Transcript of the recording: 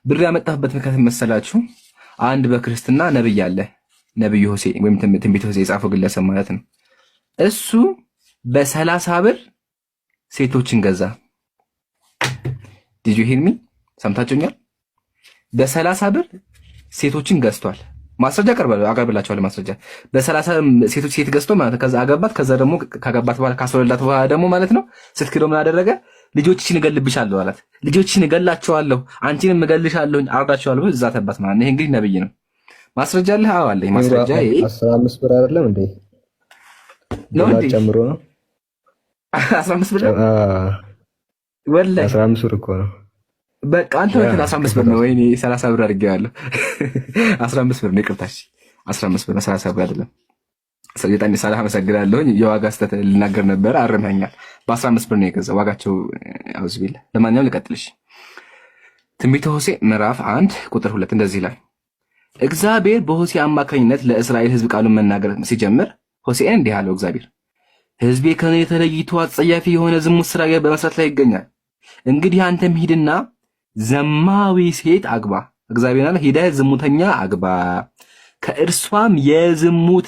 ብር ያመጣሁበት ምክንያት መሰላችሁ? አንድ በክርስትና ነብይ አለ፣ ነብዩ ሆሴ ወይም ትንቢተ ሆሴ የጻፈው ግለሰብ ማለት ነው። እሱ በ30 ብር ሴቶችን ገዛ። Did you hear me? ሰምታችሁኛል? በ30 ብር ሴቶችን ገዝቷል። ማስረጃ አቀርብላችኋለሁ። ማስረጃ በ30 ሴቶች ሴት ገዝቶ ማለት ነው። ከዛ አገባት። ከዛ ደግሞ ካገባት በኋላ፣ ካስወለዳት በኋላ ደግሞ ማለት ነው ስትክደው ምን አደረገ? ልጆችሽን እገልብሻለሁ አላት። ልጆችሽን እገላቸዋለሁ፣ አንቺንም እገልሻለሁ፣ አርዳቸዋለሁ ብሎ ዛተባት ማለት ነው። ይሄ እንግዲህ ነብይ ነው። ማስረጃ አለህ? አዎ አለኝ ማስረጃ። ይሄ 15 ብር አይደለም እንዴ? ነው ዶላር እንዴ? ጨምሮ ነው። 15 ብር ነው ወላሂ። 15 ብር እኮ ነው። በቃ አንተ ያ እንትን 15 ብር ነው። ወይኔ 30 ብር አድርጌዋለሁ። 15 ብር ነው። ይቅርታሽ፣ 15 ብር ነው፣ 30 ብር አይደለም። ሰይጣን ሳላህ አመሰግናለሁኝ። የዋጋ ስህተት ልናገር ነበር፣ አርመኛል። በ15 ብር ነው የገዛው ዋጋቸው። አውዝ ቢላ። ለማንኛውም ልቀጥልሽ። ትንቢተ ሆሴዕ ምዕራፍ 1 ቁጥር 2 እንደዚህ ይላል። እግዚአብሔር በሆሴዕ አማካኝነት ለእስራኤል ሕዝብ ቃሉን መናገር ሲጀምር ሆሴዕን እንዲህ አለው እግዚአብሔር፣ ሕዝቤ ከእኔ ተለይቶ አጸያፊ የሆነ ዝሙት ስራ በመስራት ላይ ይገኛል። እንግዲህ አንተም ሂድና ዘማዊ ሴት አግባ። እግዚአብሔር አለ ሂደህ ዝሙተኛ አግባ፣ ከእርሷም የዝሙት